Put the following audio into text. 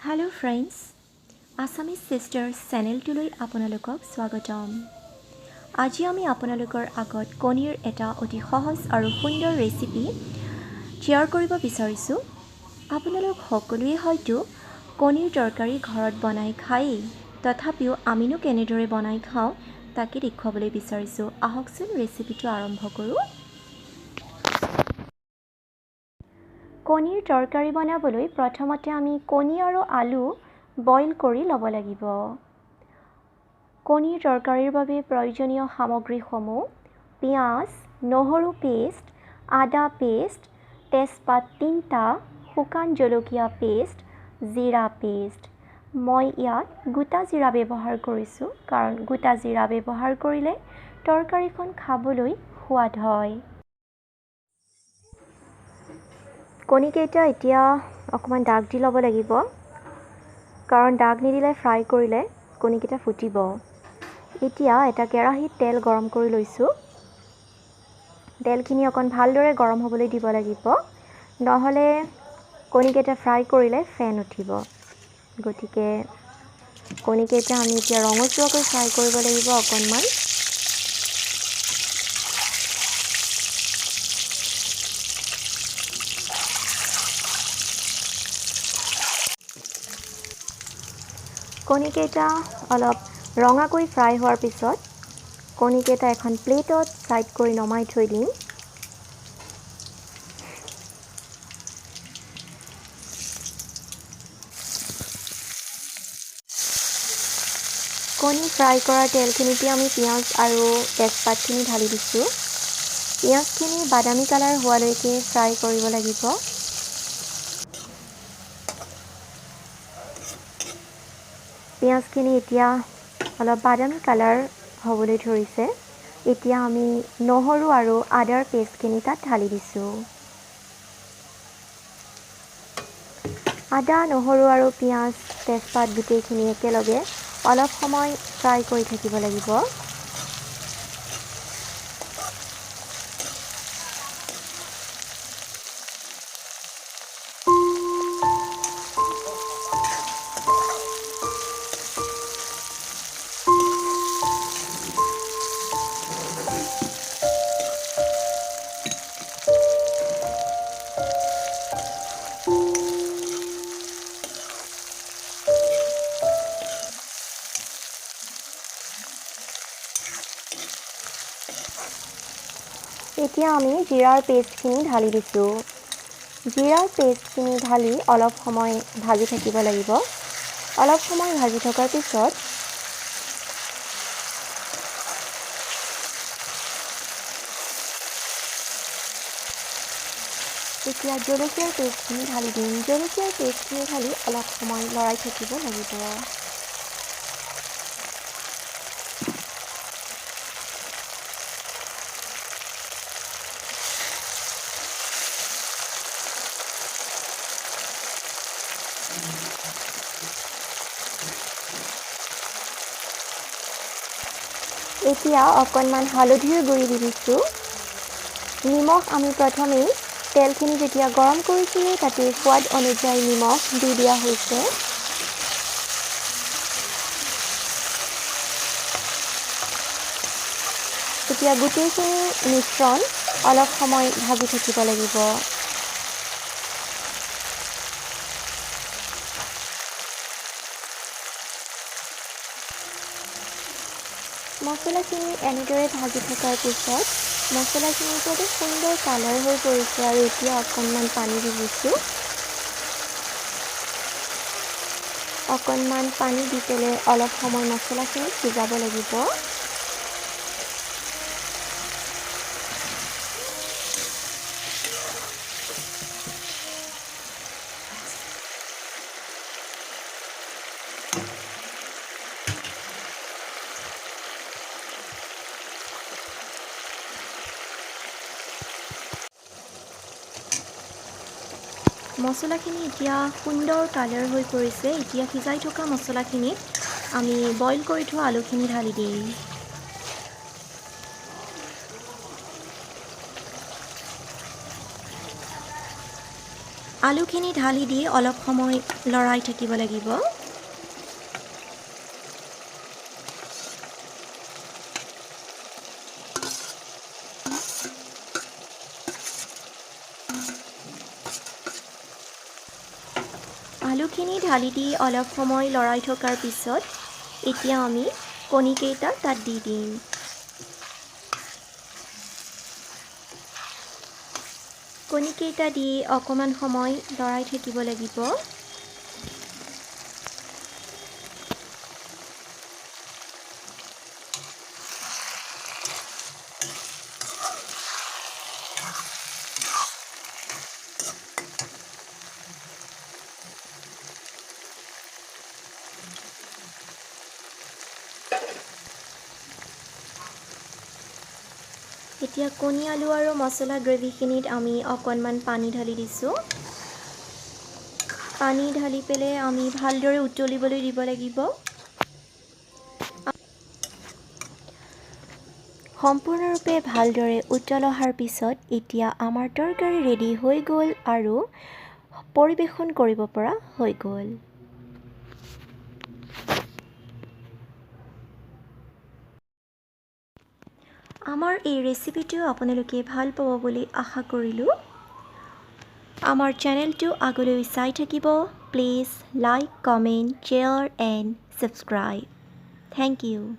Hello' friends, Assamese sisters চেনেলটোলৈ আপোনালোকক স্বাগতম। আজি আমি আপোনালোকৰ আগত কণীৰ এটা অতি সহজ আৰু সুন্দৰ ৰেচিপি শ্বেয়াৰ কৰিব বিচাৰিছোঁ। আপোনালোক সকলোৱে হয়তো কণীৰ তৰকাৰী ঘৰত বনাই খায়েই, তথাপিও আমিনো কেনেদৰে বনাই খাওঁ তাকে দেখুৱাবলৈ বিচাৰিছোঁ। আহকচোন ৰেচিপিটো আৰম্ভ কৰোঁ। কণীৰ তৰকাৰী বনাবলৈ প্ৰথমতে আমি কণী আৰু আলু বইল কৰি ল'ব লাগিব। কণীৰ তৰকাৰীৰ বাবে প্ৰয়োজনীয় সামগ্ৰীসমূহ: পিঁয়াজ, নহৰু পেষ্ট, আদা পেষ্ট, তেজপাত 3টা, শুকান জলকীয়া পেষ্ট, জিৰা পেষ্ট। মই ইয়াত গোটা জিৰা ব্যৱহাৰ কৰিছোঁ, কাৰণ গোটা জিৰা ব্যৱহাৰ কৰিলে তৰকাৰীখন খাবলৈ সোৱাদ হয়। কণীকেইটা এতিয়া অকণমান দাগ দি ল'ব লাগিব, কাৰণ দাগ নিদিলে ফ্ৰাই কৰিলে কণীকেইটা ফুটিব। এতিয়া এটা কেৰাহীত তেল গৰম কৰি লৈছোঁ। তেলখিনি অকণ ভালদৰে গৰম হ'বলৈ দিব লাগিব, নহ'লে কণীকেইটা ফ্ৰাই কৰিলে ফেন উঠিব। গতিকে কণীকেইটা আমি এতিয়া ৰঙচুৱাকৈ ফ্ৰাই কৰিব লাগিব অকণমান। কণীকেইটা অলপ ৰঙাকৈ ফ্ৰাই হোৱাৰ পিছত কণীকেইটা এখন প্লেটত ছাইড কৰি নমাই থৈ দিম। কণী ফ্ৰাই কৰা তেলখিনিতে আমি পিঁয়াজ আৰু তেজপাতখিনি ঢালি দিছোঁ। পিঁয়াজখিনি বাদামী কালাৰ হোৱালৈকে ফ্ৰাই কৰিব লাগিব। পিঁয়াজখিনি এতিয়া অলপ বাদামী কালাৰ হ'বলৈ ধৰিছে। এতিয়া আমি নহৰু আৰু আদাৰ পেষ্টখিনি তাত ঢালি দিছোঁ। আদা, নহৰু আৰু পিঁয়াজ, তেজপাত গোটেইখিনি একেলগে অলপ সময় ফ্ৰাই কৰি থাকিব লাগিব। এতিয়া আমি জিৰাৰ পেষ্টখিনি ঢালি দিছোঁ। জিৰাৰ পেষ্টখিনি ঢালি অলপ সময় ভাজি থাকিব লাগিব। অলপ সময় ভাজি থকাৰ পিছত এতিয়া জলকীয়াৰ পেষ্টখিনি ঢালি দিম। জলকীয়াৰ পেষ্টখিনি ঢালি অলপ সময় লৰাই থাকিব লাগিব। এতিয়া অকণমান হালধিৰ গুড়ি দি দিছোঁ। নিমখ আমি প্ৰথমেই তেলখিনি যেতিয়া গৰম কৰিছিলোঁ তাতে সোৱাদ অনুযায়ী নিমখ দি দিয়া হৈছে। এতিয়া গোটেইখিনি মিশ্ৰণ অলপ সময় ভাজি থাকিব লাগিব। মছলাখিনি এনেদৰে ভাজি থকাৰ পিছত মছলাখিনি যাতে সুন্দৰ কালাৰ হৈ পৰিছে আৰু এতিয়া অকণমান পানী দি দিছোঁ। অকণমান পানী দি পেলাই অলপ সময় মছলাখিনি সিজাব লাগিব। মছলাখিনি এতিয়া সুন্দৰ কালাৰ হৈ পৰিছে। এতিয়া সিজাই থকা মছলাখিনিত আমি বইল কৰি থোৱা আলুখিনি ঢালি দিম। আলুখিনি ঢালি দি অলপ সময় লৰাই থাকিব লাগিব। আলুখিনি ঢালি দি অলপ সময় লৰাই থকাৰ পিছত এতিয়া আমি কণীকেইটা তাত দি দিম। কণীকেইটা দি অকণমান সময় লৰাই থাকিব লাগিব। এতিয়া কণী, আলু আৰু মছলা গ্ৰেভিখিনিত আমি অকণমান পানী ঢালি দিছোঁ। পানী ঢালি পেলাই আমি ভালদৰে উতলিবলৈ দিব লাগিব। সম্পূৰ্ণৰূপে ভালদৰে উতল অহাৰ পিছত এতিয়া আমাৰ তৰকাৰী ৰেডি হৈ গ'ল আৰু পৰিৱেশন কৰিব পৰা হৈ গ'ল। আমাৰ এই ৰেচিপিটো আপোনালোকে ভাল পাব বুলি আশা কৰিলোঁ। আমাৰ চেনেলটো আগলৈ চাই থাকিব। Please like, comment, share and subscribe. Thank you.